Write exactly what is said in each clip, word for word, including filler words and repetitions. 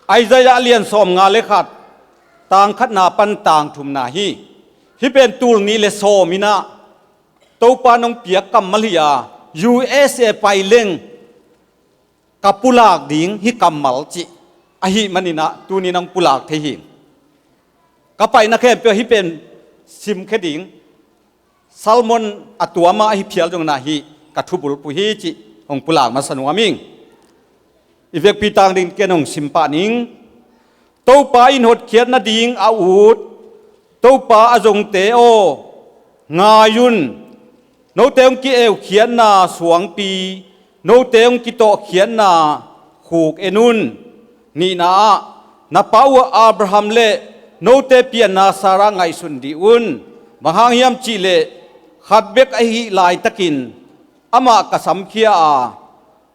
Isaiah a lian sawmnga le khat, tang khatna pan tang thumna hi. Hih pen tul nih le sawm in ah Topa nong piak kammal hi a, U S A pai leng ka pulak ding hi kammal cih ahih manin ah tuni nong pulak thei hi. Ka paina khempeuh hih pen simkhia ding. Salmon a tuam a ahi phial zongin ah hih ka thubulphuh hi cih hong pulak masa nuam ing. I vekpi tang ding ken hong sim pah ning. Topa in hotkhiat nading a ut, Topa a zongte aw, ngai un. Note hong ki-eukhiatna suangpi, note hong kitawhkhiatna khuk en un. Nihna ah, na pa uh Abraham le note pianna Sarah ngaihsun dih un. Bang hang hiam cihleh, khat bek ahih laitakin amah ka samkhia a,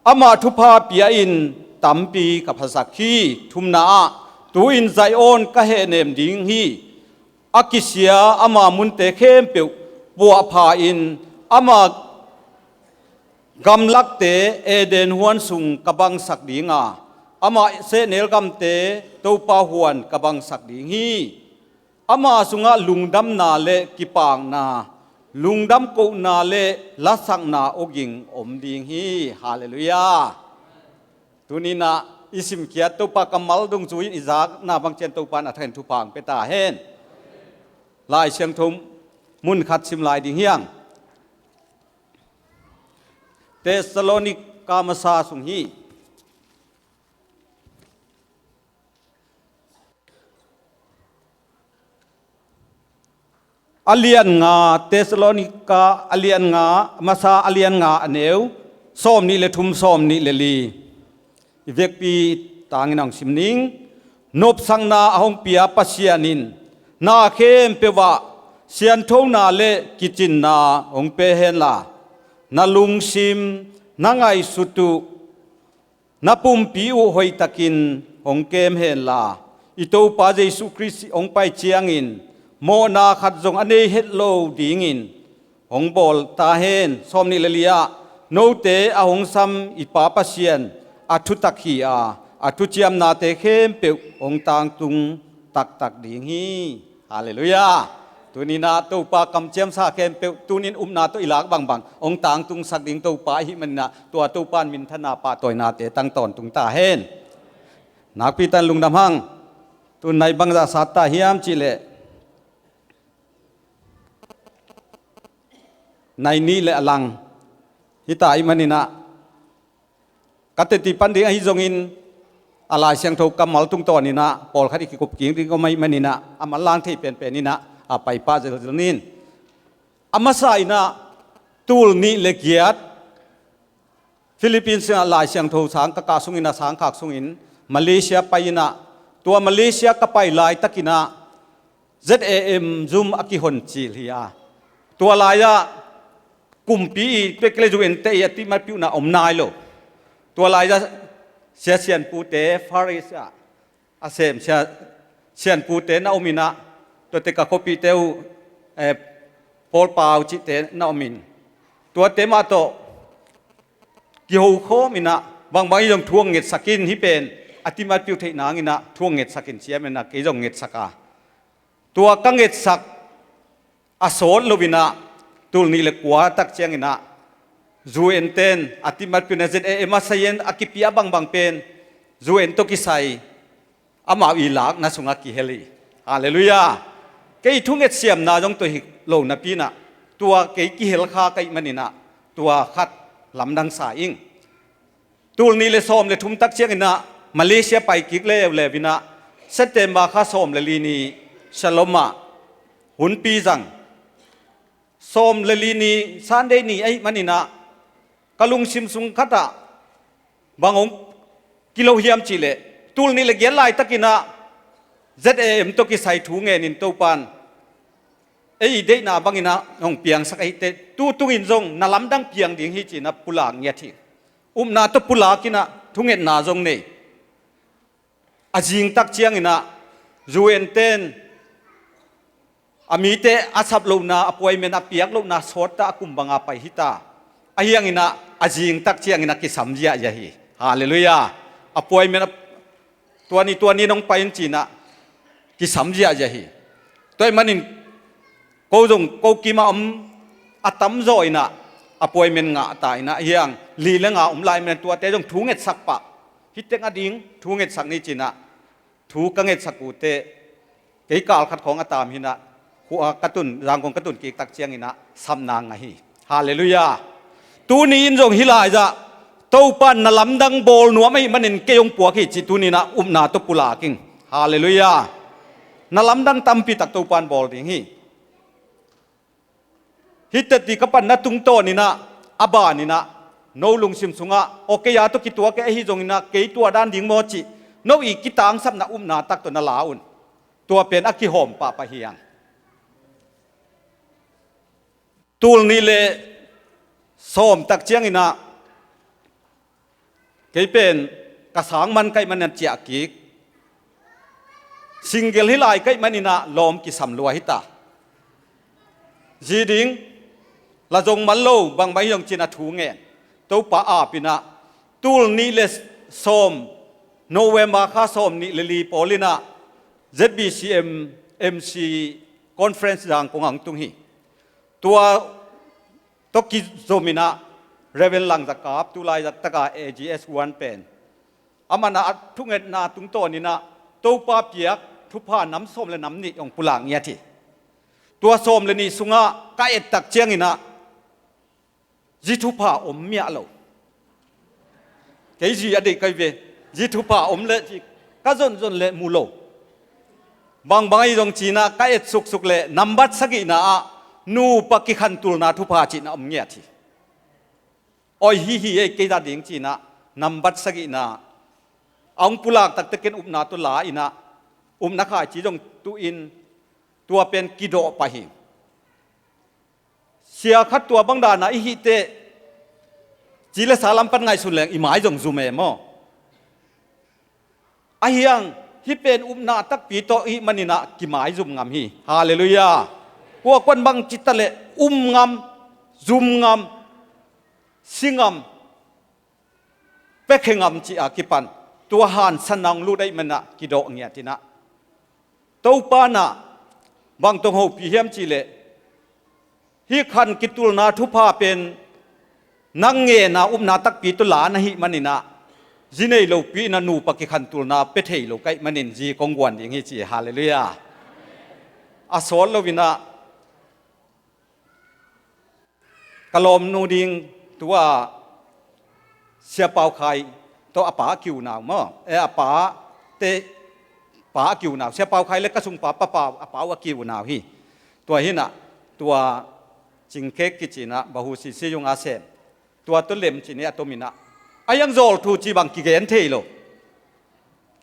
amah thupha pia-in tampi ka phasak hi. Thumna ah, tu-in Zion ka hehnem ding hi. A kisia ama munte khempeuh puahpha-in ama gamlakte Eden huan sung ka bangsak ding a, ama sehnel gamte Topa huan ka bangsak ding hi. Ama sungah lungdamna le kipakna, lungdam kohna le lasakna awging om ding hi. Halleluiah. Tuni in ah i simkhiat Topa kammal dungzui in i zakna bang ciang Topa in a thangin thupha hong pia ta hen. Lai Siangtho mun khat sim lai ding hi hang. Thessalonika masa sung hi. A lian nga, Thessalonika a lian nga, masa a lian nga a neu sawm nih le thum, sawm nih le li. I vekpi tangin hong sim ning. Nopsakna a hong pia Pasian in na khempeuh ah sianthona le kicinna hong pe henla, na lungsim, na ngaihsut uh, na pumpi uh hoihtakin hong kem henla, i Topa Jesuh Khrist hong pai ciangin mawhna khat zong a nei het lo dingin hong bawl ta hen. Sawm nih le li ah, note a hong sam i Pa Pasian a thutak hi a, a thuciamnate khempeuh hong tangtung taktak ding hi. Halleluiah. Tuni in ah Topa kamciamsa khempeuh, tuni in upna tawh i lak bangbang hong tangtungsak ding Topa ahih manin ah, tua Topa in minthanna pahtawinate tang tawntung ta hen. Nakpi takin lungdam hang. Tu-in nai bangzah sat ta hiam cihleh, nai nih le a lang hi ta ahih manin ah, ka teci pan ding ahi zongin, a Lai Siangtho kammal tungtawn in ah pawlkhat i kikup kik ding om ahih manin ah, a manlang thei penpen in ah a paipah zelzel ning. A masa in ah, tul nih le giat, Philippines in ah Lai Siangtho sang ka kah sungin ah, sangkhak sungin Malaysia pai in ah, tua Malaysia ka pai laitakin ah Z A M zum a kihon cil hi a, tua lai-ah kumpi i, tua kei le U N te i a timmatpiuhna om nai lo. Tua lai-ah sia sianpute Far East ah a sem sia sianpute na om in ah, tuate ka khuapihte uh, eh, Paul Pau cihte na om in, tuate mah tawh kiho khawm in ah, bangbang i zong thu hong ngetsak in, hih pen a timmatpiuh theih nangin ah thu hong ngetsak in, ciam in ah kei zong ngetsak a, tua ka ngetsak a sawt lo in ah, tul nih le kua tak ciangin ah U N ten a timmatpiuhna Z A M a sayin a kipia bangbang pen U N tawh kisai amau i lakna sungah kihel hi. Halleluiah. Kei thunget siamna zong tua hi lo napi in ah, tua kei kihel kha ka hih manin ah, tua khat lamdang sa ing. Tul nih le sawm le thum tak ciangin ah Malaysia pai kik leuleu in ah, September kha sawm le li ni Shillong ah hunpi zang. Sawm le li ni Sunday ni ahih manin ah, ka lungsim sung khat ah bang hong kilo hiam cihleh, tul nih le giat laitakin ah Z A M tawh kisai thu ngenin Topa in ei i deihna bangin ah hong piangsak ahih teh, tu tungin zong na lamdang piang ding hi ci-in ah pulak ngiat hi. Upna tawh pulak in ah thungetna zong nei. A zing tak ciangin ah U N ten a mite a sap lohna, appointment a piak lohna sawt ta, a kum banga pai hi ta. Ahi hangin ah a zing tak ciangin ah kisam ziahziah hi. Halleluiah. Appointment a Tua ni tua ni nong pai in cinah kisam ziahziah hi. Tua ih manin ko zong ko kimah om a tamzaw inah appointment ngah ta inah hiang li le nga om lai manin tuate zong thu ngetsak pah. Hih teng a ding thu ngetsak ni cinah thu ka ngetsak uh teh kei kal khat khawng a tam hinah khua ka tun, Zangkong ka tun kik tak cianginah samna ngah hi. Halleluiah. Tuni in zong hih laizah Topa na lamdang bawl nuam ahih manin kei hong puak hi cih tuni inah upna tawh pulak ing. Halleluiah. Na lamdang tampi tak Topa in bawl ding hi. Hih teti ka panna tungtawn inah a ban inah no lungsim sungah aw kei a tawh kituak kei ahi zong inah kei tua dan ding maw cih no i kitangsapna upna tak tawh na la un. Tua pen a kihawm pahpah hiang. Tul nih le sawm tak cianginah kei pen ka sang man kaih manin a ciah kik. Single hi lai kaih maninah lawm kisam lua hi ta. Zi ding la zong man lo bangbang hi zong cinah thu ngen. Topa apinah tul nih le sawm November kha sawm nih le li pawl inah Z B C M M C conference Zangkong ang tung hi. Tua tawh kizom inah Reverend Lang Za Kap tulai zaktaka A G S one pen a man a thungetna tungtawn inah Topa piak thupha nam sawm le nam nih hong pulak ngiat hi. Tua sawm le nih sungah ka et tak cianginah zi thupha om miah lo. Kei zi a deih kai ve. Zi thupha om le zi ka zonzon le mu lo. Bangbang ahi zong cinah ka et suksuk le nambat sagihna ah nupa kikhantulna thupha cinah om ngiat hi. Oi hi hi ei kei za ding cinah nambat sagihna a hong pulak takte ken upna tawh la inah upna khaici zong tuhin tua pen kidawh pah hi. Sia khat tua bang dana i hih teh ci le sa lam pan ngaihsun leng i mai zong zum e maw? Ahiang hih pen upna takpi tawh i hih maninah kimaizum ngam hi. Halleluiah. Kua kuan bang citta le um ngam, zum ngam, si ngam, pekhe ngam cih a kipan tua hansanna hong lut ahih manah kidawh ngiat inah Topa nah bang tawh hong hopih hiam cihleh hih khan kitulna thupha pen nang ngenna upna takpi tawh la na hih maninah zi nei lopi inah nupa kikhantulna pia thei lo ka hih manin zi kong guan ding hi ci. Halleluiah. A sawt loinah ka lawmnu ding tua Sia Pau Khai tawh a pa a kiunau maw? E, a pa te pa a kiunau. Sia Pau Khai le ka sungpa Pa Pau, a pau a kiunau hi. Tua hinah tua Cingkhek kicinah Bahu Sisi Yung a sem. Tua tawh lem cini a tominah a hiang zawl thu ci bang kigen thei lo.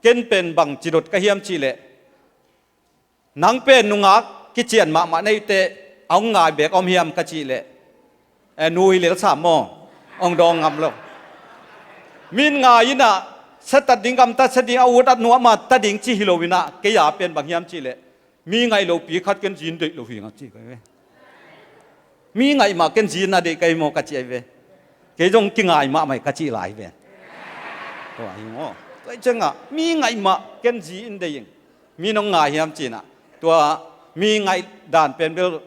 Ken pen bang cidot ka hiam cihleh nang pen nungak kician mahmah na hih teh a hong ngai bek a om hiam ka cihleh, e, nui lel sam maw? Hong dawng ngam lo. Min ngai inah sa tat ding, gamtat sa ding, a ut at nuam a ta ding ci hi lo inah kei a pen bang hiam cihleh mi ngaih lopi khat ken zi in deih lo hi nga ci ka hi ve. Mi ngaih mah ken zi in a deih ka hi maw ka ci ahi ve. Kei zong kingai mahmah hi ka cih lai hi ve. Tua hi maw? Tua hi ciangah mi ngaih mah ken zi in deih ing. Mi nong ngai hiam cinah tua mi ngaih dan pen bel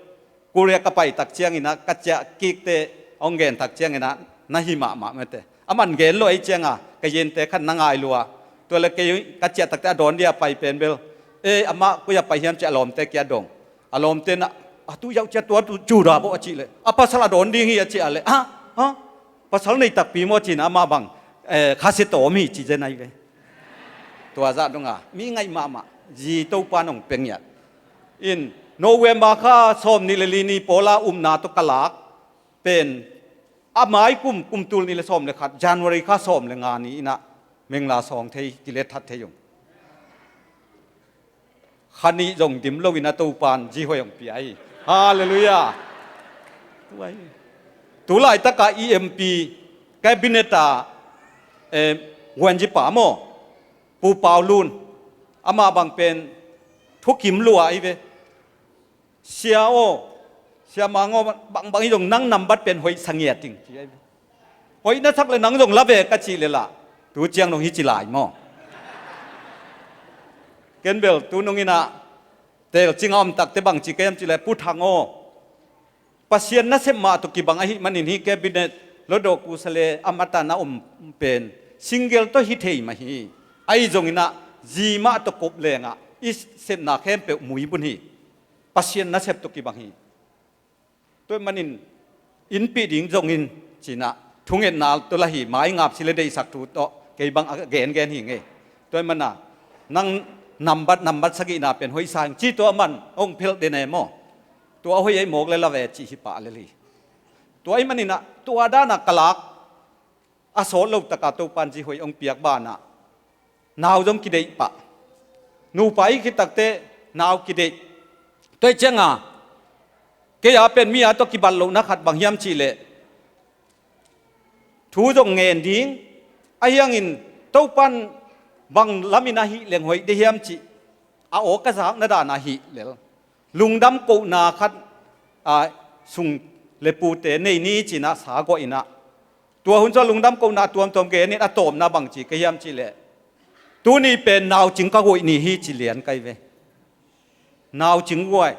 Korea ka pai tak cianginah ka ciah kikte hong gen tak cianginah na hi mahmah mete. A man gen lo ahi cianga ka yente khat na ngai lua. Tua le kei ka ciah takte a dawn dia pai pen bel, e, amah koi a pai hiam ci a lawmte kia dong. A lawmte na a tu yauh cia tua tu cu da bawh a cih leh a pasal a dawn ding hi a cih a leh, ha, ha, pasal nei takpi maw cinah amah bang, e, kha si tawm hi ci zen ahi ve. Tua zah donga mi ngaih mahmah zi Topa nong pia ngiat in November kha sawm nih le li ni pawla upna tawh ka lak pen a mai kum, kum tul nih le sawm le khat, January kha sawm le nga ni inah mengla sawng thei kilet that thei ung. Kha nih zong dim loin a Topan zi hoi hong pia hi. Halleluiah. Tu laitakah E M P cabinet ah, eh, guanzi pa maw, Pu Pau Lun, amah bang pen thukim lua ahi ve. Sia aw, Sia Mang aw, bangbang hi zong nang nambat pen hoih sa ngiat ing ci ahi ve. Hoih na sak le nang zong la ve ka cih le lah tu ciang dong hi ci lai maw? Ken bel tunung inah telcing a om takte bangci ka hiam cihleh Pu Thang aw, Pasian nasep mah tawh kibang ahih manin hih cabinet lodawh kusa le a matan a om pen single tawh hi thei mah hi. Ahi zonginah zi mah tawh kop lengah i sepna khempeuh muibun hi. Pasian nasep tawh kibang hi. Tua ahih manin innpih ding zongin cinah thungetna tawh la hi, mai ngap si le deihsak thu tawh kei bang a gengen hi ngei. Tua ahih mana nang nambat nambat sagihna pen hoihsa hing ci, tua man hong phelh den e maw? Tua hoih ei mawk le la ve cih hi pah lel hi. Tua ahih maninah tua dana ka lak a sawt lo taka Topan zi hoih hong piak banah nau zong kideih pah. Nupa i khit takte nau kideih. Tua ahih cianga kei a pen mi a tawh kibat lohna khat bang hiam cihleh thu zong ngen ding, ahi hangin Topan bang lamin ahih leng hoih de hiam cih a aw ka zakna dana hih lel. Lungdam kohna khat a sung le pute nei ni cinah sa guah inah tua hun cu a lungdam kohna tuamtuam genin a tawpna bangci ka hiam cihleh tuni pen naucing ka guai ni hi ci lian kai ve. Naucing guai.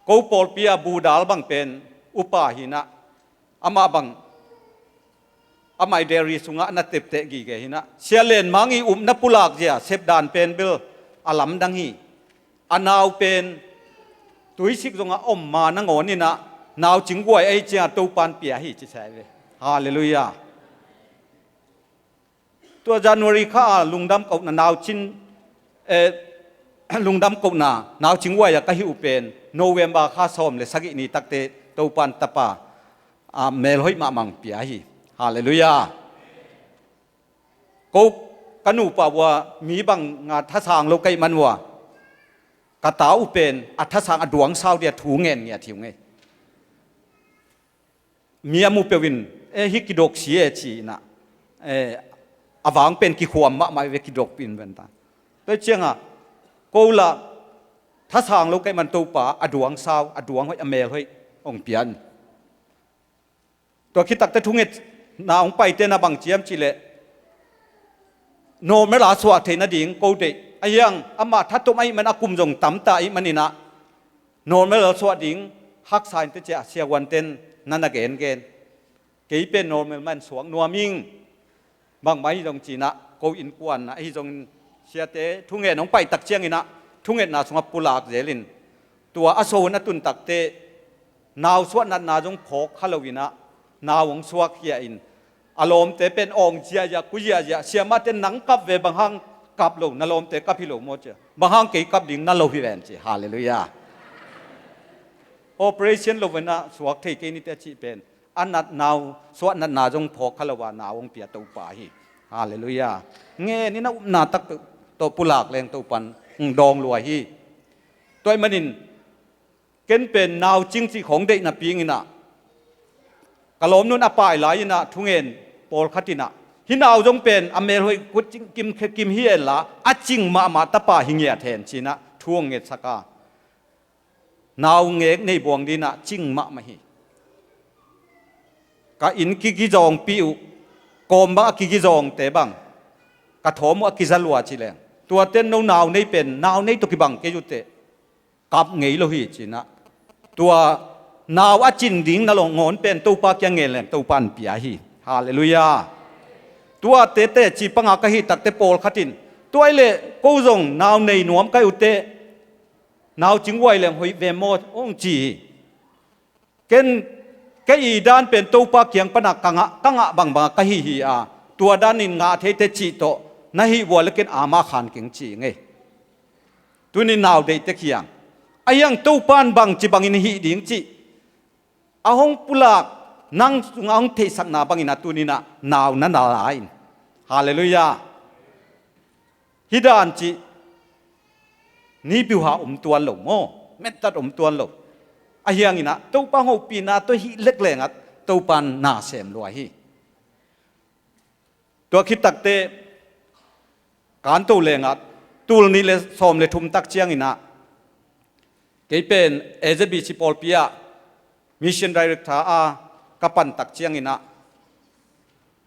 Ko pawlpi a budal bang pen upa hinah amah bang amah i deri sungah na tepteh gige hinah Sia Len Mang i upna pulak zia sepdan pen bel a lamdang hi. A nau pen tuisik zongah om ma nangawn inah naucing guai ahi cianga Topan pia hi ci sai ve. Halleluiah. Tua January kha a lungdam kohna naucin eh, lungdam kohna naucing guai a ka hih uh pen November kha sawm le sagih ni takte Topan tapa a melhoih mahmah pia hi. Halleluiah. Ko ka nupa vua mi banga thasang lo kaih man vua ka ta uh pen a thasang a duang sau dia thu ngen ngiat hi uh ngei. Mi a mu peuh in eh hih kidok si e ci inah eh a vang pen kikhuam mahmah ve kidok pin venta. Tua cianga ko la thasang lo kaih man Topa a duang sau a duang hoih a mel hoih hong pian. Tua khit takte thungetna hong paite na bang ciam cihleh normal a suah theih nading ko deih ahi hang amah thatom ahih man a kum zong tamta ahih maninah normal a suah ding haksa in teciah siahuanten na na gengen. Kei pen normal man suak nuam ing. Bangmah hi zong cinah ko innkuan ah ahi zongin siate thungen hong paih tak cianginah thungetna sungah pulak zelin tua a so hun a tun takte nau suahnatna zong phawk kha loinah nau hong suak hiah in a lawmte pen awng ziahziah ku ziahziah siamahte nang kap ve bang hang kap lo na lawmte kap hi lo maw cia bang hang kei kap ding na lo hi ven ci. Halleluiah. Operation lo venah suak thei kei nite a cih pen a natnau suahnatna zong phawk kha lo a nau hong pia Topa hi. Halleluiah. Ngenin a upna tak tawh pulak leng Topan hong dawng lua hi. Tua ahih manin ken pen naucing cih khawng deihna pinginah ka lawmnun a pai lai inah thungen pawlkhat inah hih nau zong pen a melhoih kut kim hi enla a cing mahmah tapa hi ngiat hen cinah thu hong ngetsak a nau ngek nei buang dinah cing mahmah hi. Ka inn kigizawngpi uh kawm bang a kigizawngte bang ka thawm uh a kiza lua ci leng tuate no nau nei pen nau nei tawh kibang kei uh teh kap ngei lo hi cinah tua nau a cin ding na lo ngawn pen Topa kiang ngen leng Topa an pia hi. Halleluiah. Tuate teci panga ka hih takte pawlkhat in tua ih leh ko zong nau nei nuam ka hi uh teh naucing guai leng hoih ve maw hong ci hi. Ken ka i dan pen Topa kiang pana ka ngah ka ngah bangbanga ka hih hi a tua danin ngah theite cih tawh na hih vua le ken ama khan keng ci ngei. Tuni nau deihte kiang ahi hang Topan bangci bangin hih ding cih a hong pulak nang sungah hong theihsakna bangin a tuninah nau na na la in. Halleluiah. Hih dan cih nipiuha om tuan lo maw mettat om tuan lo. Ahi hanginah Topa hopihna tawh hih leklengah Topan na sem lua hi. Tua khit takte kanto lengah tul nih le sawm le thum tak cianginah kei pen A Z B C pawlpi ah mission director a ka pan tak cianginah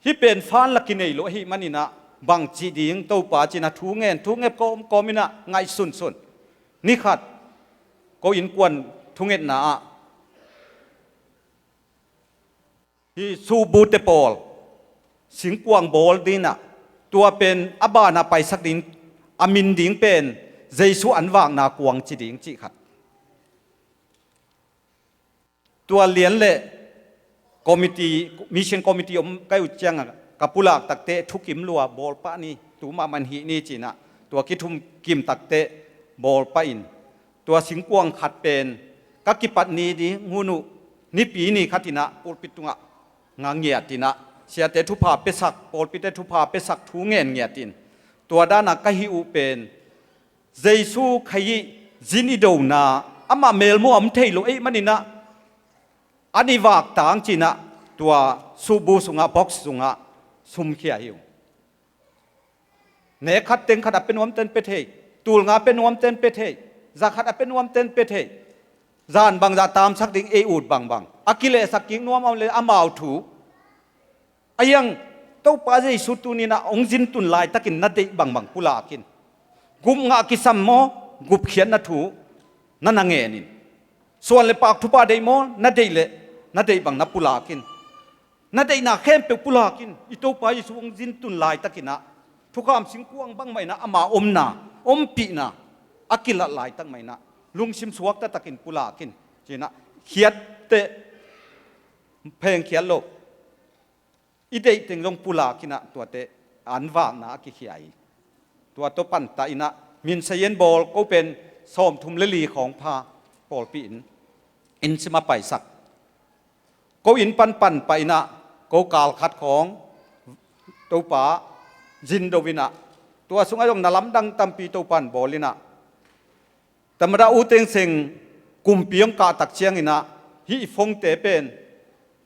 hih pen fan la kinei lo ahih maninah bangci ding Topa ci-in ah thu ngen, thu ngen kawmkawm in ah ngaihsunsun. Ni khat ko innkuan thungetna ah hih suhbute pawl singkuang bawl ding in ah, tua pen a banah paisak ding, a min ding pen Jesu an vakna kuang ci ding cih khat. Tua lian le committee, mission committee om ka hi uh ciangah ka pulak takteh thukim lua bawl pah ni, tu mahmah in hih ni ci-in ah tua kithumkim takteh bawl pah in, tua singkuang khat pen ka kipat ni ding hun uh Nipi ni khat in ah pulpit tungah nga ngiat in ah, siate thupha piasak, pawlpite thupha piasak thu ngen ngiat in, tua dan a ka hih uh pen Jesu Khazih zin i dona, amah melmuh a om thei lo ahih manin ah, an i vak tang ci-in ah tua suhbu sungah, box sungah sumkhia hi uh. Nek khat teng khat a pia nuamten pia thei, tul nga pia nuamten pia thei, za khat a pia nuamten pia thei, zan bangzah tamsak ding ei ut bangbang, a kilehsak kik nuam a om le amau thu. Ahi hang Topa Jesu tuni-in ah hong zintun laitakin na deih bangbang pulak in. Gupngah kisam maw, gupkhiatna thu na na ngen in. Suan le paak thupha deih maw, na deih leh na deih bang na pulak in. Na deihna khempeuh pulak in, i Topa Jesu hong zintun laitakin ah, thukham singkuang bangmah in ah ama omna, ompihna a kilat laitak mah in ah, lungsim suak taktakin pulak in. Ci-in ah, khiatteh phengkhiat lo, i deih teng zong pulak in ah, tuate an vakna a kikhia hi. Tua tawh pantah in ah, min sazian bawl ko pen sawmthum le li khawng pha pawlpi in, inn sim a paisak. Ko inn pan pan pah in ah, ko kal khat khawng Topa zin do in ah, tua sungah zong na lamdang tampi Topa in bawl in ah, tamada U Thein Sein kumpi hong kah tak ciangin ah, hih phone-te pen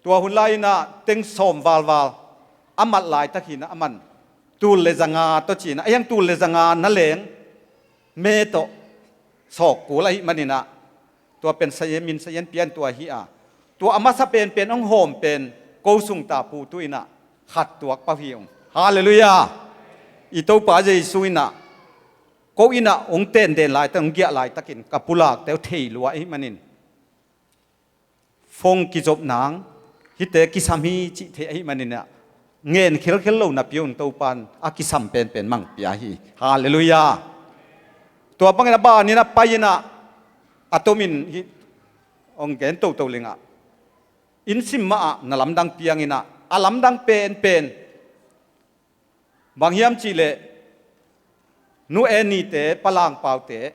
tua hun lai-in ah teng sawm valval a mat laitak hi-in ah, aman tul le zanga tawh ci-in ah, ahi hang tul le zanga na leng me tawh sawk kul ahih manin ah, tua pen sazian, min sazian pia in tua hi a, tua a masa penpen hong hawm pen ko sung ta pu tu in ah khat tuak pah hi ung. Halleluiah. I Topa Jesu in ah ko inn ah hong tenden laitak, hong giah laitakin ka pulakte uh thei lua ahih manin, phone kizop nang, hihte kisam hi cih theih ahih manin ah, ngen khelkhel lo napi un Topa in a kisam penpen mang pia hi. Halleluiah. Tua bangin a ban in ah pai in ah, a tomin hih hong gen toto leng ah, inn sim mah ah na lamdang piang in ah, a lamdang penpen bang hiam cih leh, Nu Annie-te, Pa Lang Pau-te,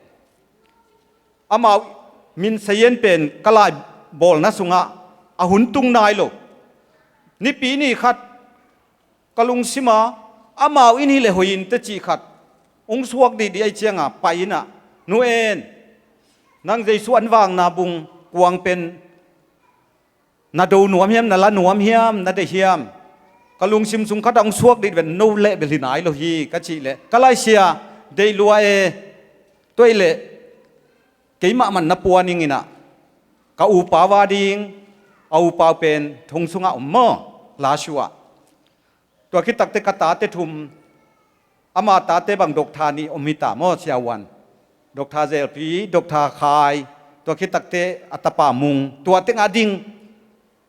amau min sazian pen ka lai bawlna sungah a hun tung nai lo. Nipi ni khat ka lungsim ah, amau inn hi leh hoih inteh cih khat hong suak dihdih ahih ciangah pai in ah, Nu En, nang Jesu an vakna bung kuang pen na do nuam hiam, na la nuam hiam, na deih hiam? Ka lungsim sung khat ah hong suak dih ven, no leh bel hi nai lo hi, ka cih leh, ka lai sia, deih lua e, tua ahih leh keimah man na pua ning in ah, ka upau a ding, a upau pen thong sungah om maw, Lashio ah. Tua khit takteh ka tate thum, ama tate bang Doctor nih om hi ta maw, Sia Uan. Doctor Zelpi, Doctor Khai, tua khit takteh a tapa Mung, tua teng a ding,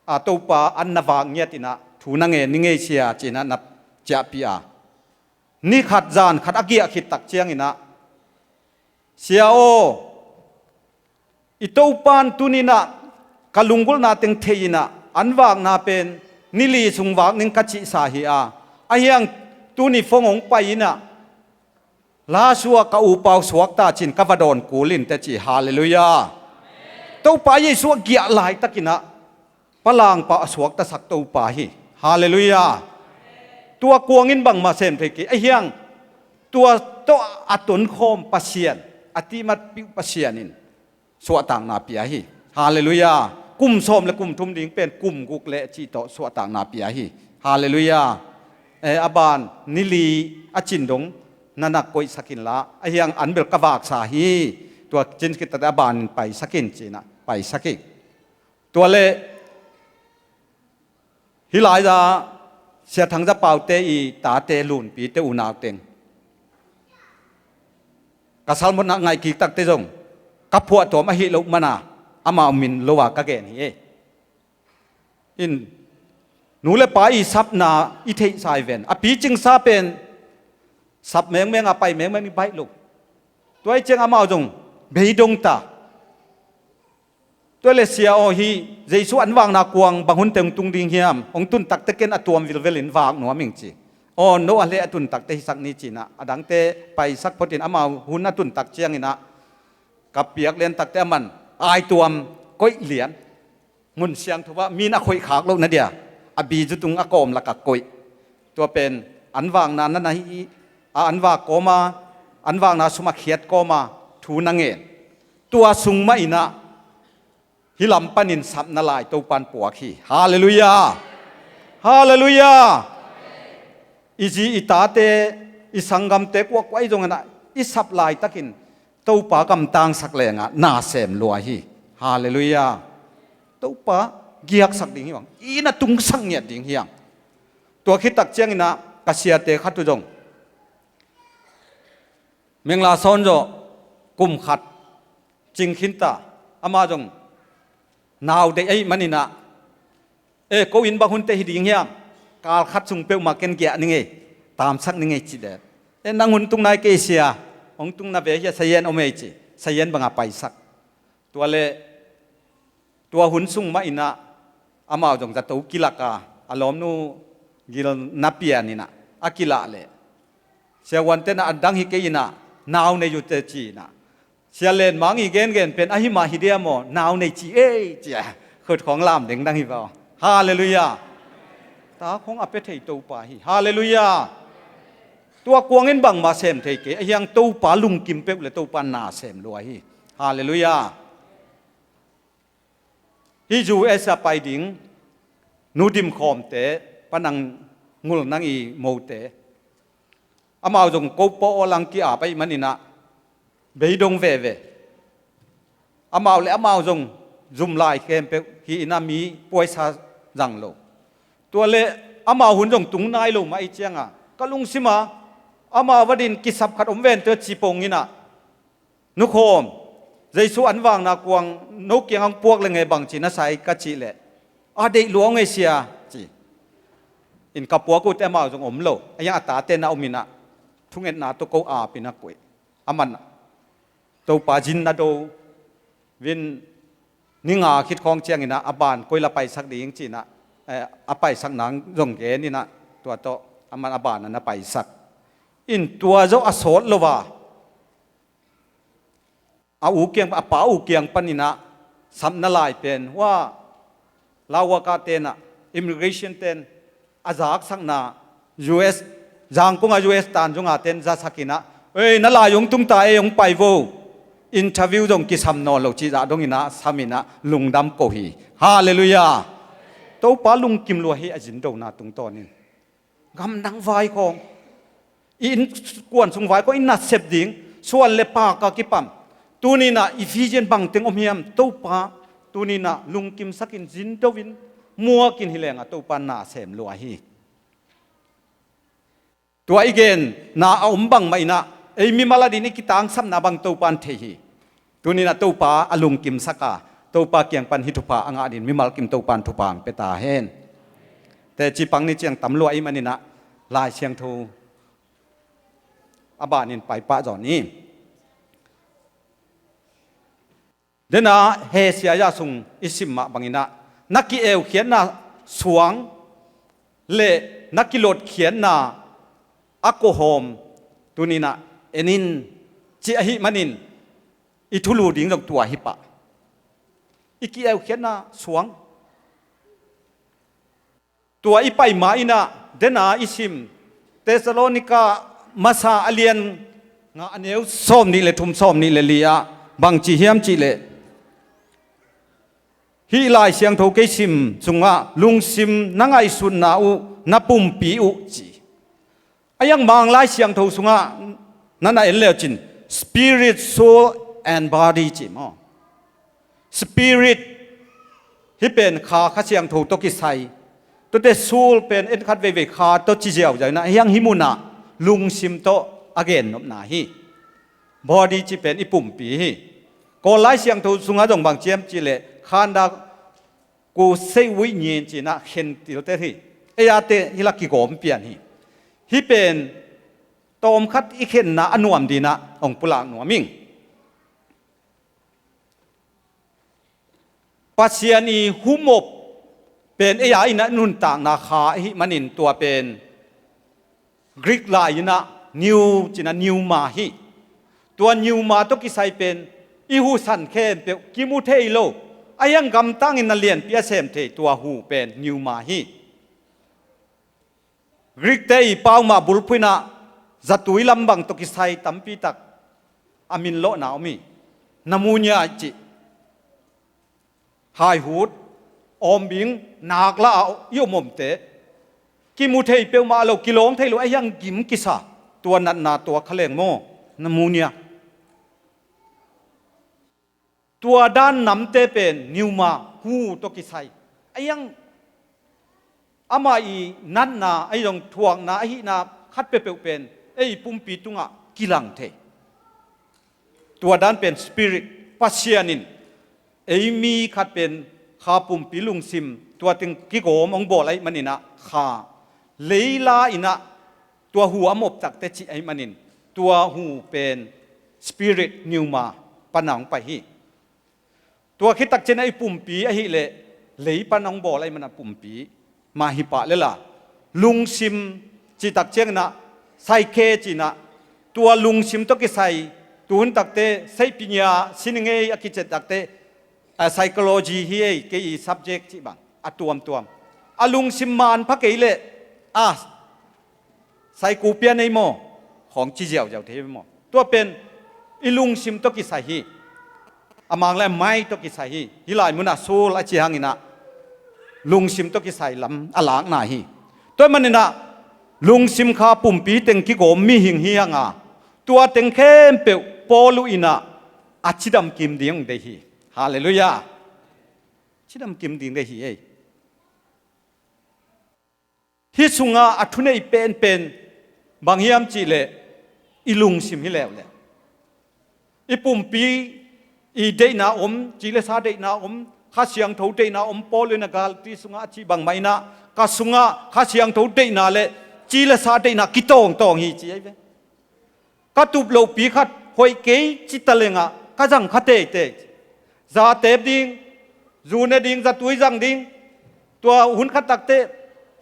a Topa an na vak ngiat in ah, thu na ngen ning ei sia, ci-in ah na ciahpih a. Ni khat zan khat a giah khit tak ciangin ah, Sia aw, i Topa in tuni in ah ka lunggulhna teng thei in ah, an vakna pen ni li sung vak ning ka cihsa hi a, ahi hang tuni phone hong pai in ah, Lashio ah ka upau suak ta ci-in ka va dawn kul inteh ci. Halleluiah. Topa Jesu a giah laitakin ah, Pa Lang Pau a suaktasak Topa hi. Halleluiah. Tua kuang in bangmah sem thei kei, ahi hang tua tawh a tonkhawm Pasian, a tihmatpih Pasian in suahtakna pia hi. Halleluiah. Kum sawm le kum thum ding pen kum guk le cih tawh suahtakna pia hi. Halleluiah. Eh, a ban ni li a cin dong na na koihsak inla, ahi hang an bel ka vaksa hi. Tua cin khit takteh a ban in paisak in ci-in ah paisak hi. Tua leh hih lai-a Sia Thang Za Pau te i tate lunpite unau teng ka salmon ah ngaihkik takte zong ka phuahtawm ahi loh mana amau min lo a ka gen hi e. In nu le pa i sapna i theihsa hi ven. A picingsa pen sap mengmeng a pai mengmeng i baih lo. Tua i ciang amau zong beidong ta. Tua le sia aw hi, Jesu an vakna kuang bang hun teng tung ding hiam? Hong tun takte ken a tuam vilvel in vak nuam ing ci. Aw, no a le a tun takte hisak ni cinah a dangte paisak photin amau hun a tun tak cianginah ka piak lian takte a man ai tuam koih lian. Mun siangtho ah min a khoih khak loh na dia a bizu tung a kawm lakah koih. Tua pen an vakna na na hi a, an vak kawma an vakna sum a khiat kawma thu na ngen. Tua sung mah inah hih lam panin sapna lai Topan puak hi. Halleluiah. Halleluiah. I zi i tate i sanggamte kuakua i zonginah i sap laitakin Topa gamtangsak lengah na sem lua hi. Halleluiah. Topa giaksak ding hi bang i na tungsak ngiat ding hiang. Tua khittak cianginah ka siate khat uh zong Mengla Sawn zawh kum khat cing khinta. Amah zong nau deih ahih maninah, e, ko inn bang hunte hi ding hiam? Kal khat sung peuhmah ken giah ning ei, tamsak ning ei ci den. E, nang hun tung nai kei sia. Hong tung na ve hia, sayen om ei ci. Sayen banga paisak. Tua le tua hun sung mah inah amau zong zato kilak a, a lawmnu gil na pian inah a kilah leh sia Huan tenah a dang hi kei inah nau nei uh teh ci inah. Sia Len Mang i gengen pen ahi mah hi dia maw, nau nei ci ei cia. Khut khawng lam dengdang hi vaw. Halleluiah. Ta khawng a pia thei Topa hi. Halleluiah. Tua kuangin bangmah sem thei kei a hiang Topa lungkim peuh le Topa na sem lua hi. Halleluiah. Hih U S a pai ding Nu Dim Khawmte, Pa Nang Ngul Nang i mote, amau zong ko paw aw lang ki-ap ahih maninah beidong veve. Amau le amau zong zum lai khempeuh hi inah mi puaisa zang lo. Tua le amau hun zong tung nai lo mah i cianga ka lungsima amau vadin kisap khat om ven tua ci pong inah, Nu Khawm, Jesu an vakna kuang no kiang ang puak le ngei bang ci na sai ka cih leh, a deih lua ngei sia ci. In ka puak uhte amau zong om lo a, iang a tate na om inah thungetna tawh ko ap inah kuih. A man Topa zin na do vin ni nga khit khawng cianginah a ban koi la paisak ding cinah, eh, a paisak nang zong gen inah tua tawh a man a ban a na paisak. In tua zawh a sawt lo a, a u kiang, a pa u kiang paninah sapna lai pen hua lauaka tenah immigration ten a zaksakna U S, Zangkong a U S tan zunga ten zasak inah, ei, na lai hong tung ta ei, hong pai vo. Interview zong kisam nawn lo cih zah dong inah sam inah lungdam ko hi. Halleluiah. Topa lungkim lua hi a zindona tungtawnin. Gamdang vai khawng, i innkuan sung vai khawng i nasep ding, suan le pak a kipam. Tuninah i vision bangteng om hiam? Topa, tuninah lungkimsakin zindoin muakin hi lengah Topa na sem lua hi. Tua i genna a om bangmah inah ei mimal adin i kitangsapna bang Topan thei hi. Tuninah Topa a lungkimsak a, Topa kiang pan hih thupha a ngah ding mimal kim Topan thupha ang pia ta hen. Teci pang ni ciang tam lua ahih maninah Lai Siangtho a banin paipah zaw ni. Dena Hesaya sung i sim mah banginah na ki-eukhiatna suang le na kilotkhiatna a kuahawm tuninah en in ci ahih manin i thulu ding zong tua hi pah. I ki-eukhiatna suang. Tua i pai ma inah dena i sim Thessalonika masa a lian nga a neu sawm nih le thum, sawm nih le li ah bangci hiam cihleh, hih Lai Siangtho kei sim sungah lungsim na ngaihsutna uh, na pumpi uh ci. A iang Mang Lai Siangtho sungah na na en leucin spirit, soul and body ci maw? Spirit hih pen kha, Kha Siangtho tawh kisai. Tuate soul pen en khat veivei kha tawh ci ziauziau inah, hiang hih munah lungsim tawh a gennopna hi. Body cih pen i pumpi hi. Kawl Lai Siangtho sungah zong bang ci hiam cih leh khanda ku sei wih nyin cinah khen tilte hi. Ei ate hih la kigawm pian hi. Hih pen tawmkhat i khenna a nuam dinah hong pulak nuam ing. Pasian i humop pen ei a inah nuntakna kha ahih manin tua pen Greek lai inah pneu cinah pneuma hi. Tua pneuma tawh kisai pen i husan khempeuh kimu thei lo, a hiang gamtangin na lianpi a sem thei tua hu pen pneumae hi. Greek te i pau mah bulphuh inah zatui lam bang tawh kisai tampi tak a min lawhna om hi. Pneumonia i cih, haihut, awmbing, nakla a i om omte, kimu thei peuhmah lo, kilawng thei lo, a hiang gim kisa, tua natna tua kha leng maw, pneumonia. Tua dan namte pen pneuma, hu tawh kisai. A hiang amah i natna, a hiang thuakna, ahihna khat peuhpeuh pen ei pumpi tungah kilang thei. Tua dan pen spirit, Pasian in ei mi khat pen kha pumpi lungsim tua teng kigawm hong bawl ahih maninah kha, leila inah tua hu a moptakte cih ahih manin tua hu pen spirit pneuma pana hong pai hi. Tua khit takcianah i pumpi ahih leh lei pana hong bawl ahih mana pumpi mah hi pah lela, lungsim cih takcianginah psyche cinah tua lungsim tawh kisai, tuhun takte seihpinya siningei a kicet takte, a, psychology hi ei, kei i subject cih bang a tuamtuam. A lungsim manpha kei leh a, saikupian ei maw, khawng ci ziauziau thei ei maw. Tua pen i lungsim tawh kisai hi. A mang le mind tawh kisai hi. Hih lai munah soul a ci hanginah lungsim tawh kisai lam a lakna hi. Tua ahih maninah lungsim kha pumpi teng kigawm mihing hi hanga, tua teng khempeuh Paul uh inah a cidam kim ding hong deih hi. Halleluiah. Cidam kim ding deih hi ei. Hih sungah a thuneih penpen bang hiam cihleh i lungsim hi leuleu. I pumpi i deihna om, ci le sa deihna om, Kha Siangtho deihna om, Paul in a Galati sungah a cih bangmah inah ka sungah Kha Siangtho deihna le ci le sa deihna kitawngtawng hi ci ei ve. Ka tup lohpi khat hoih kei ci talengah ka zang kha teitei. Za teep ding, zu ne ding, zatui zang ding, tua hun khat takte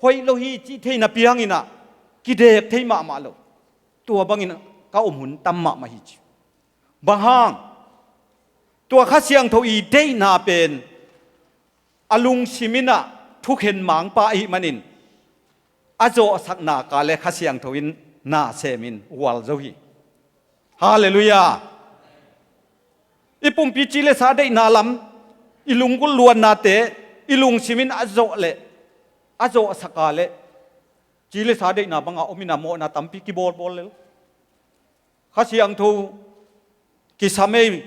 hoih lo hi cih thei napi hanginah kidek thei mahmah lo. Tua bangin ka om hun tam mahmah hi ci. Bang hang? Tua Kha Siangtho i deihna pen a lungsim inah thukhen mangpa ahih manin a zawhsakna ka le Kha Siangtho in na semin ual zo hi. Halleluiah. I pumpi ci le sa deihna lam, i lunggulh luannate i lungsim in a zawh leh a zawhsaka leh ci le sa deihna banga om inah mawhna tampi kibawlbawl lel. Kha Siangtho kisam ei,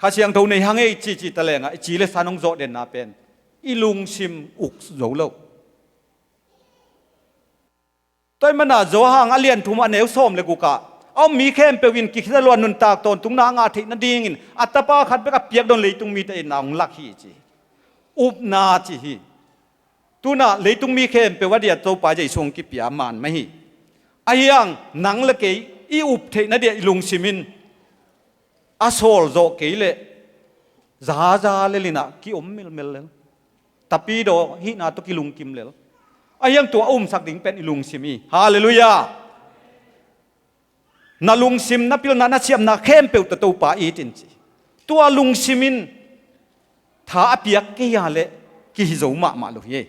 Kha Siangtho nei hang ei cihcih talengah i ci le sa nong zawh denna pen i lungsim uk zo lo. Tua ahih mana Johan a lian thum a neu sawm le gukah a om mi khempeuh in kikhita lua nuntak tawntungna a ngah theih nadingin a tapa khat bek a piakdawn leitung mite in a hong lak hi ci. Upna ci hi. Tunah leitung mi khempeuh a dia Topa Jesu hong kipia man mah hi. A hiang nang le kei i up theih na dia i lungsim in a sawlzawh kei leh zaza lel inah ki-om melmel lel. Tapidaw hihna tawh kilungkim lel. A hiang tua a umsak ding pen i lungsim hi. Halleluiah. Na lungsim, na pilna, na siamna khempeuh tawh Topa it in ci. Tua lungsim in tha a piak kei a leh kihi zo mahmah lo hi.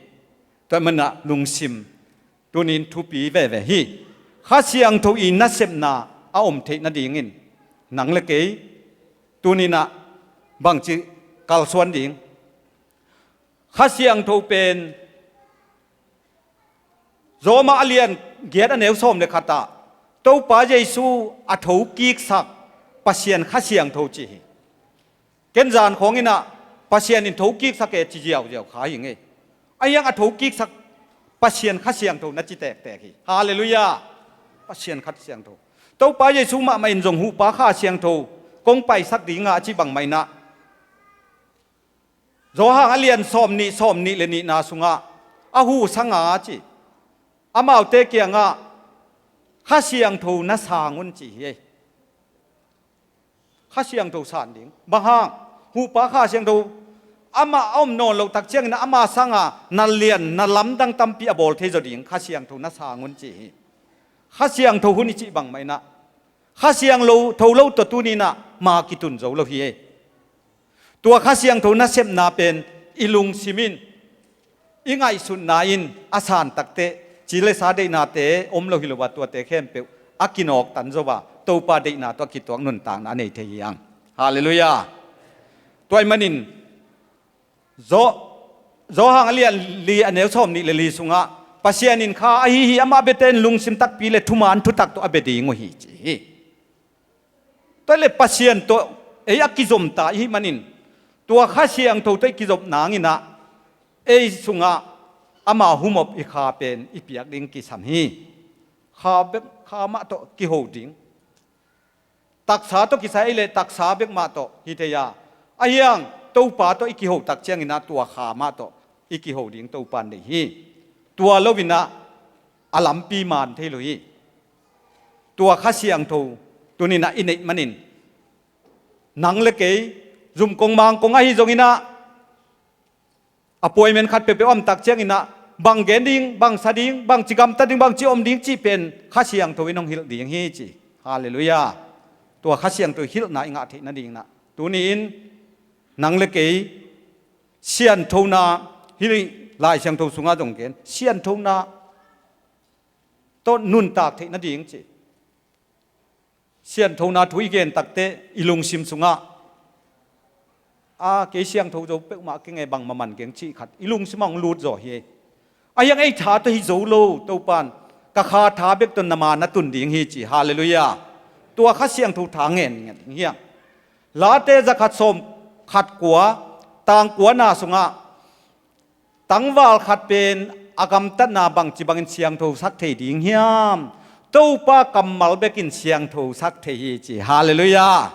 Tua ahih mana lungsim tunin thupi veve hi. Kha Siangtho i nasepna a om theih nadingin nang le kei tuninah bangci kalsuan ding? Kha Siangtho pen Roma a lian giat a neu sawm le khatah Topa Jesu a thokiksak Pasian Kha Siangtho ci hi. Ken zan khawnginah Pasian in thokiksak e ci ziauziau kha hi ngei. A hiang a thokiksak Pasian Kha Siangtho na ci tektek hi. Halleluiah. Pasian Kha Siangtho. Topa Jesu mahmah in zong huhpa Kha Siangtho kong paisak ding a, a cih bangmah in ah, Johan a lian sawmnih, sawmnih le nihna sungah a huh sang a, ci, amaute kiangah Kha Siangtho na sang un, ci hi. Kha Siangtho san ding. Bang hang? Huhpa Kha Siangtho amah a om nawn loh tak ciangin ama sanga na lian, na lamdang tampi a bawl thei zaw ding Kha Siangtho na sang un, ci hi. Kha Siangtho hun i cih bangmah in ah, Kha Siangtho lo tawh tuni in ah ma kitun zo lo hi. Tua Kha Siangtho nasepna pen i lungsim in, i ngaihsutna in a san takteh, ci le sa deihnate om lo hi lo a, tuate khempeuh a kinawktan zo a, Topa deihna tawh a kituak nuntakna a nei thei hi hang. Halleluiah. Tua ahih manin, Zo-, Johan a lian li, a neu sawmnih le li sungah, Pasian in Kha ahi hi, amah biate in lungsim takpi le thuman thutak tawh a bia ding uh hi, ci hi. Tua le Pasian tawh ei a kizomta i hih manin, tua Kha Siangtho tawh i kizop nangin ah, ei sungah ama humop i Kha pen i piak ding kisam hi. Kha bek, Kha mah tawh kiho ding. Taksa tawh kisai leh taksa bek mah tawh hi thei a, ahi hang Topa tawh i kiho tak ciangin ah tua Kha mah tawh i kiho ding Topa in deih hi. Tua lo in ah a lampi man thei lo hi. Tua Kha Siangtho tuni in ah i neih manin, nang le kei, zum kong mang kong ahi zongin ah, appointment khat peuhpeuh a om tak ciangin ah, bang gen ding, bang sa ding, bang ci gamta ding, bang ci om ding cih pen Kha Siangtho in hong hilh ding hi, ci. Halleluiah. Tua Kha Siangtho hilhna i ngah theih nadingin ah, tuni in nang le kei sianthona, hih Lai Siangtho sungah zong gen, sianthona tawh nuntak theih nading, ci. Sianthona thu i gen takteh i lungsim sungah, a, kei siangtho zo peuhmah keng e, bangmah man keng, cih khat i lungsim ah hong lut zaw hi. Ahi hang ei tha tawh hi zo lo, Topa in, ka kha tha bek tawh na ma na tun ding hi, ci. Halleluiah. Tua Kha Siangtho tha ngen ngen ding hi hang. Late zakhat sawm khat kua, tang kuana sungah, tangval khat pen a gamtatna bangci bangin siangthosak thei ding hiam? Topa kammal bekin siangthosak thei hi, ci. Halleluiah.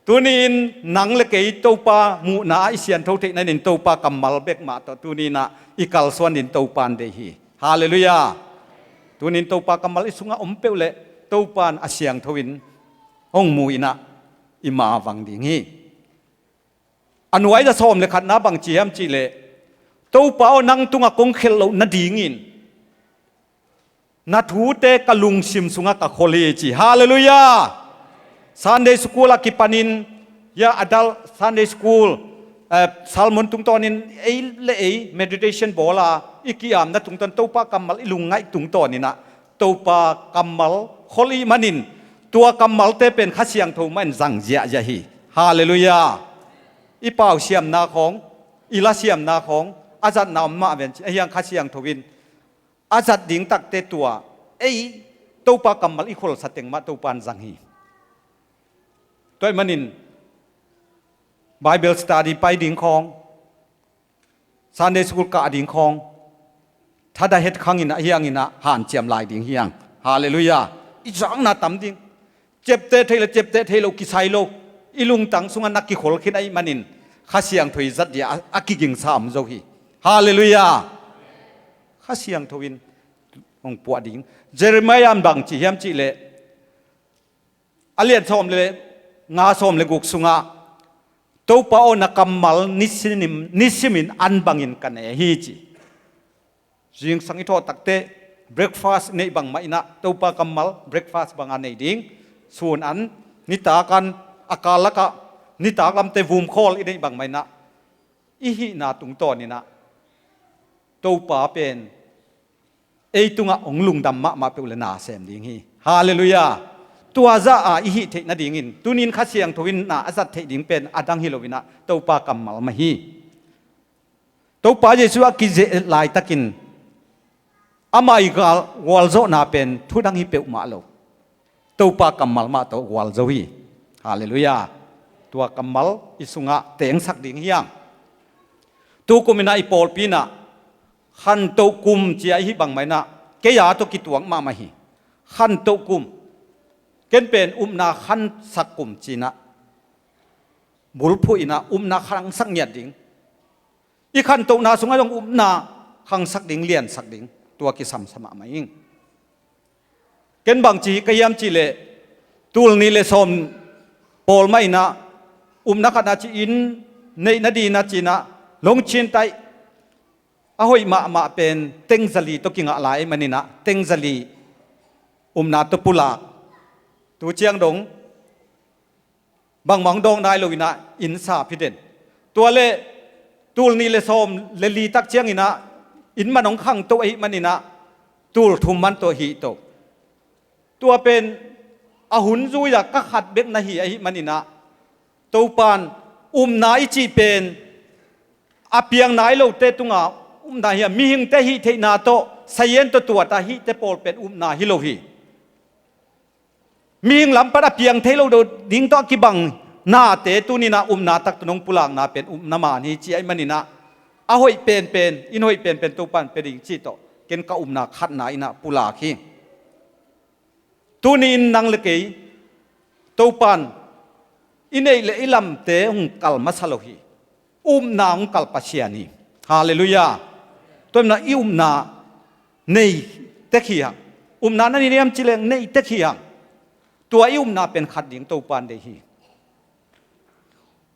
Tuni in nang le kei Topa muhna ah i siangtho theih nadingin Topa kammal bek mah tawh tuni in ah i kalsuan dingin Topa in deih hi. Halleluiah. Tuni in Topa kammal i sungah om peuh leh Topa in a siangtho in hong mu in ah i ma vang ding hi. A nuai-a sawm le khatna bang ci hiam cih leh, Topa aw, nang tungah kong khelh loh nadingin na thute ka lungsim sungah ka khol hi, ci. Halleluiah. Sunday school a kipanin, ya, adult Sunday school, eh, sermon tungtawnin ei le ei meditation bawl a, i ki-amna tungtawn Topa kammal i lungngaih tungtawnin ah, Topa kammal khol i hih manin, tua kammalte pen Kha Siangtho mah in zang ziahziah hi. Halleluiah. I pau siamna khawng, i la siamna khawng, a zatna om mah ven, ahi hang Kha Siangtho in a zat ding takte tua, ei, Topa kammal i kholsa teng mah Topa in zang hi. Tua ahih manin Bible study pai ding khawng, Sunday school kah ding khawng, thadah het khangin ahi hangin ah hanciam lai ding hi hang. Halleluiah. I zakna tam ding. Ciapteh theih le ciapteh theih loh kisai lo. I lungtang sungah na kikhol khin ahih manin Kha Siangtho i zat dia a, a kigingsa om zo hi. Halleluiah. Kha Siangtho in hong puah ding. Jeremiah in bang ci hiam cih leh, a lian sawm le nga, sawm le guk sungah, Topa aw, na kammal nisimin, nisimin an bangin ka ne hi, ci. Zingsang i thawh takteh breakfast neih bangmah in ah Topa kammal breakfast banga nei ding. Sun an, nitak an, a kal lakah nitak lamte vumkhawl i neih bangmah in ah, i hihna tungtawnin ah Topa pen ei tungah hong lungdam mahmah peuh le na sem ding hi. Halleluiah. Tua zah a i hih theih nadingin tuni in Kha Siangtho in na a zat theih ding pen a dang hi loin ah Topa kammal mah hi. Topa Jesu a kizeh laitakin amah i gal, gualzawhna pen thu dang hi peuhmah lo. Topa kammal mah tawh gualzo hi. Halleluiah. Tua kammal i sungah tengsak ding hi hang. Tukum in ah i pawlpi in ah Khantoh kum ci-a ihi bangmah inah kei a tawh kituak mahmah hi. Khantoh kum, ken pen upna khansak kum ci-inah bulphuh inah upna khangsak ngiat ding, i khantohna sungah zong upna khangsak ding, liansak ding, tua kisamsa mahmah ing. Ken bangci ka hiam cihleh, tul nih le sawm pawl mah inah upna khatna ci-in neih nadinah ci-inah Longchin taih a hoih mahmah pen tengzali tawh kingah lai maninah tengzali upna tawh pulak. Tu ciang dong bangmah hong dawng nai lo inah inn sap hi den. Tua le tul nih le sawm le li tak cianginah inn man hong khangto ahih maninah tul thum man tawh hihto. Tua pen a hun zui-a ka khat bek na hi ahih maninah Topan upna i cih pen a piang nai lote tunga upna hi a, mihingte hih theihna tawh sayen tawh tuata hihte pawl pen upna hi lo hi. Mihing lam pan a piang thei lo ding tawh a kibang nate tuninah upna taktu nong pulakna pen upna man hi ci ahih maninah a hoih penpen, in hoih penpen Topan pia ding cih tawh ken ka upna khatna inah pulak hi. Tuni-in nang le kei Topan i neih le i lamte hong kal masa lo hi. Upna hong kal Pasian hi. Halleluiah. Tua hi-in ah i upna nei tek hi hang. Upna na nei hiam cileng nei tek hi hang. Tua i upna pen khat ding Topan deih hi.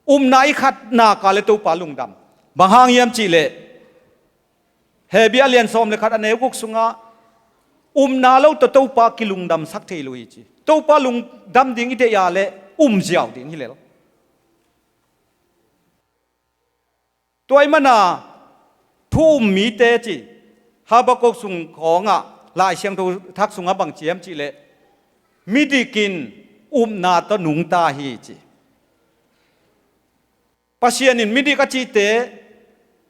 Upna i khatna ka le Topa lungdam. Bang hang hiam cihleh Hebru a lian sawm le khat a neu guk sungah upna lo tawh Topa kilungdamsak thei lo hi ci. Topa lungdam ding i deih a le um ziau ding hi lel. Tua ahih mana thu um mite ci Habakkuk sung khawngah Lai Siangtho thak sungah bang ci hiam cihleh midik in upna tawh nungta hi ci. Pasian in midik a cihte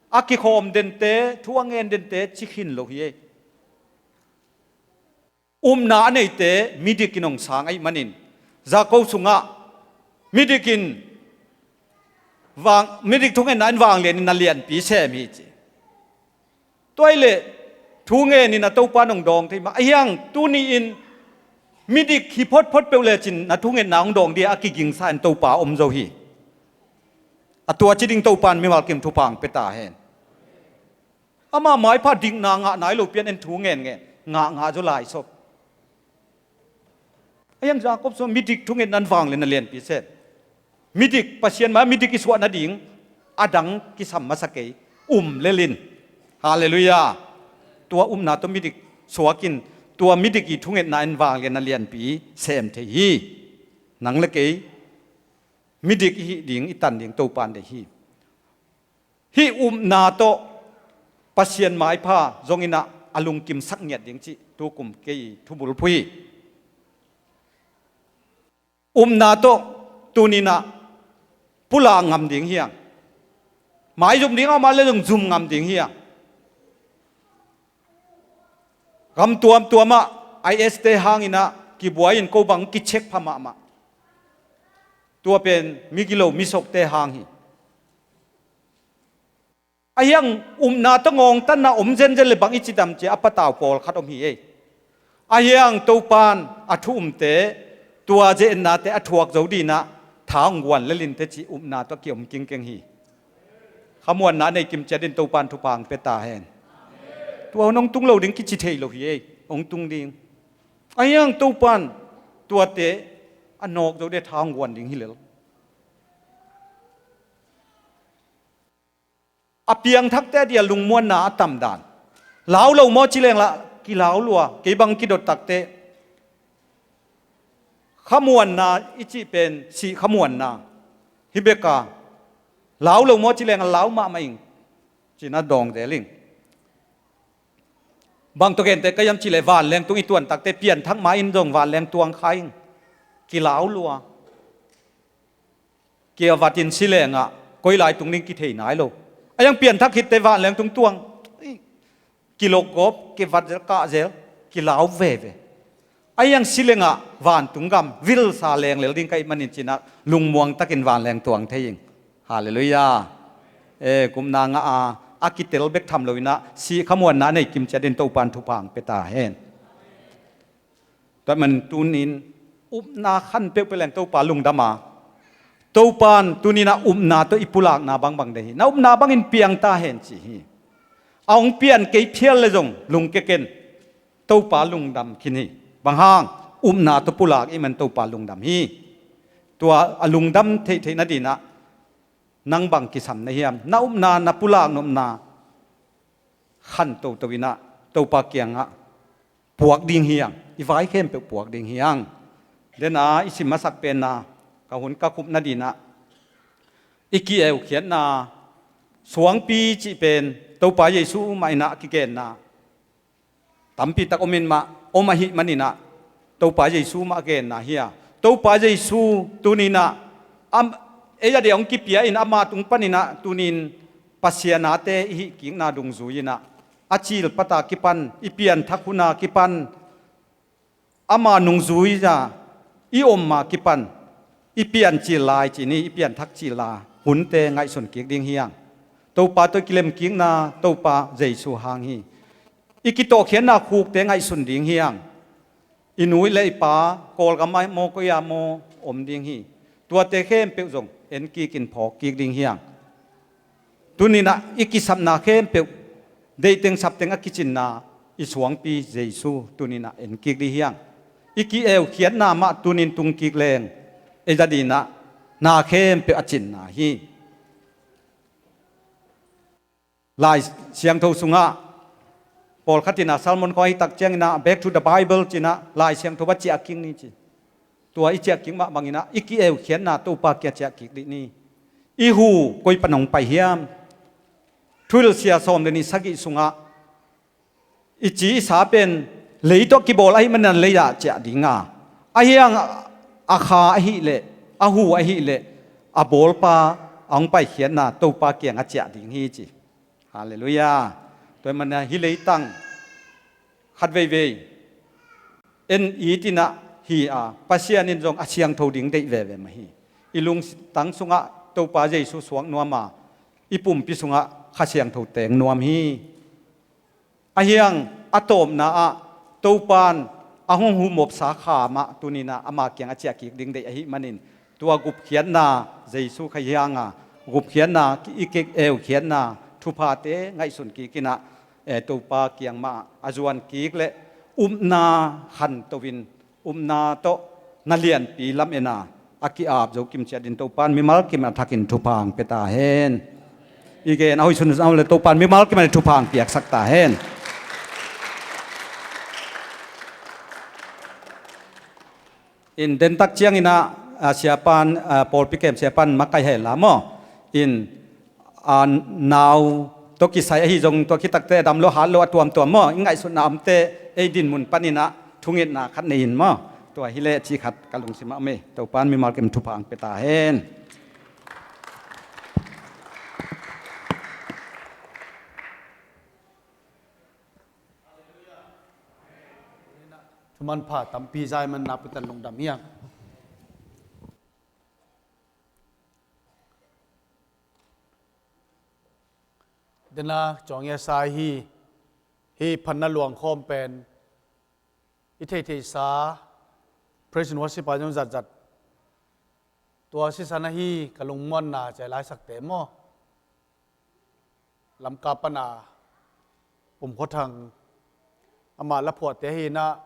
a kikhawm dente, thu a ngen dente ci khin lo hi ei. Upna a neite midik in hong sang ahih manin Jakob sungah midik in vang, midik thungetna in vanglian in na lianpi sem hi ci. Tua ahih leh thu ngen in a Topa nong dawng thei mah. Ahi hang tuni-in midik hi photphot peuh lecin na thungetna hong dawng ding a kigingsa in Topa om zo hi. A tua ci ding Topa in mimal kim thupha hong pia ta hen. Ama maipha dikna ngah nai lo pian en thu ngen ngen ngah ngah zaw lai sop. Ahi hang Jakob sungah midik thungetna in vanglian na lianpi sem. Midik, Pasian mai midik i suah nading a dang kisam masa kei. Um lel in. Halleluiah. Tua upna tawh midik suak in tua midik i thungetna in vanglian na lianpi sem thei hi. Nang le kei midik i hih ding, i tan ding Topan deih hi. Hih upna tawh Pasian maipha zong in ah a lungkimsak ngiat ding cih tukum kei thubulphuh hi. Upna tawh tuni-in ah pulak ngam ding hi hang. Maizum ding a om a le zong zum ngam ding hi hang. Gam tuamtuam ah I S te hang in ah kibuai in ko bang kicheck pha mahmah. Tua pen migilo misokte hang hi. Ahi hang upna tawh ngawngtanna om zenzen le bang i ci tam ci a patau pawlkhat om hi ei. Ahi hang Topan a thu umte, tua ze-etnate a thuak zo ding in ah tha hong guan lel in teh ci upna tawh kiom kingkeng hi. Khamuanna nei kim ciat in Topan thupha hong pia ta hen. Tua hun hong tung lo ding kici thei lo hi ei, hong tung ding. Ahi hang Topan tuate a nawk zo ding tha hong guan ding hi lel. A piangthakte a dia lungmuanna a tamdan. Lau lo maw ci leng lah kilau lua, kei bang kidot takte. Khamuanna i cih pen sih khamuanna hi bek a, lau lo maw ci leng a lau mahmah ing. Ci-in a dawng zel ing. Bang tawh genteh ka hiam cih leh vanleng tung i tuan takte pianthak ma-in zong vanleng tuang kha ing. Kilau lua. Kia vat in si leng ah koi lai tung ding kithei nai lo. Ahi hang pianthak khit teh vanleng tung tuang. Kilok gawp, kivat zel, kah zel, kilau veve. Ahi hang si leng ah vantung gam vilsa leng lel ding ka hih manin ci-in ah lungmuang takin vanleng tuang thei ing. Halleluiah. E, kumna ngah a a kitel bek tham loinah sih khamuanna a nei kimciatin Topan thupha hong pia ta hen. Tua man tunin upna khan peuhpeuh leng Topa lungdam a, Topan tuninah upna tawh i pulakna bangbang dei hi. Na upna bangin piang ta hen ci hi. A hong pian kei phial le zong lungkia ken. Topa lungdam khin hi. Bang hang? Upna tawh pulak i man Topa lungdam hi. Tua a lungdam theihtheih nadinah nang bang kisam na hiam? Na upna, na pulak nopna khan toto inah Topa kiangah puak ding hiang, i vai khempeuh puak ding hiang. Dena i sim masak penna ka hun ka khup nadinah i ki-eukhiatna suangpi cih pen Topa Jesu mah inah a kigenna tampi tak om in mah om ahih maninah Topa Jesu mah a genna hi a, Topa Jesu tuninah am, ei a dei hong kipia in ama tung paninah tunin Pasian ate i hih kikna dungzui inah a cil pata kipan, i pianthak huna kipan, ama nungzui a i om ma kipan i piancil lai ci ni, i pianthak cil la hunte ngaihsun kik ding hiang. Topa tawh i kilem kikna Topa Jesu hang hi. I kitawhkhiatna khukte ngaihsun ding hiang. I nu le i pa Kawlgam ah maw, koi ah maw om ding hi. Tuate khempeuh zong en kikin phawk kik ding hiang. Tuninah i kisapna khempeuh, deihteng sapteng a kicinna i suangpi Jesu tuninah en kik ding hiang. I ki-eukhiatna mah tunin tung kik leng ei dadinah na khempeuh a cinna hi. Lai Siangtho sungah pawlkhat inah sermon khawng a hih tak cianginah Back to the Bible cinah Lai Siangtho a ciah kik ni ci. Tua i ciah kik mah banginah i ki-eukhiatna Topa kiang ciah kik dih ni. I hu koi pan hong pai hiam? Thuhilhsia sawm le nih sagih sungah i ci i sa pen lei tawh kibawl ahih manin lei ah ciah ding a, a hiang a kha ahih leh a hu ahih leh a bawlpa a hong paikhiatna Topa kiangah ciah ding hi ci. Halleluiah. Tua ahih manin hih leitang khat veivei en it inah hi a, Pasian in zong a siangtho ding deih veve mah hi. I lungtang sungah Topa Jesu suak nuam a, i pumpi sungah Kha Siangtho teng nuam hi. A hiang a tawpna ah Topan a hong humopsa kha mah tuninah ama kiang a ciah kik ding deih ahih manin tua gupkhiatna Jesu Kha hianga gupkhiatna i kik eukhiatna thuphate ngaihsun kik inah eh, Topa kiang mah a zuan kik le upna khanto in upna tawh na lianpi lam ena a ki-ap zo kimciatin Topan mimal kim a thakin thupha hong pia ta hen. I gen a hoih sun le Topan mimal kim a thupha hong piaksak ta hen. In dentak cianginah ah, siapan ah, pawlpi kem siapan makaih hela maw? In ah, nau tawh kisai ahi zong tua khitakte a dam lo hat lo a tuamtuam maw? I ngaihsutna omte ei dinmun paninah thungetna khat nei in maw? Tua hileh ci khat ka lungsimah om ei. Topan mimal kim thupha hong pia ta hen. Thuman pha tampi zai man na putan lungdam hiang. Dena cawng ia sai hi. Hi phanna luang khawm pen i theihtheihsa praise and worship a zong zatzat. Tua sisan ahi ka lungmuanna cai laisakte maw? Lamka pana Pum Khua Thang amah laphuahte hinah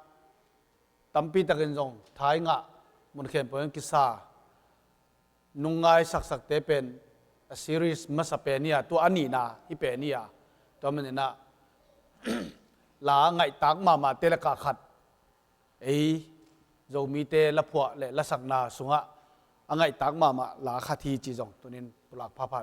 tampi takin zong thaingah munkhen pawhin kisa nungngai saksakte pen a series masa pen hi a, tua a nihna hi pen hi a, tua maninah la ngaihtak mahmahte lakah khat ei Zomite laphuah le lasakna sungah a ngaihtak mahmah la khat hi ci zong tunin pulak phapha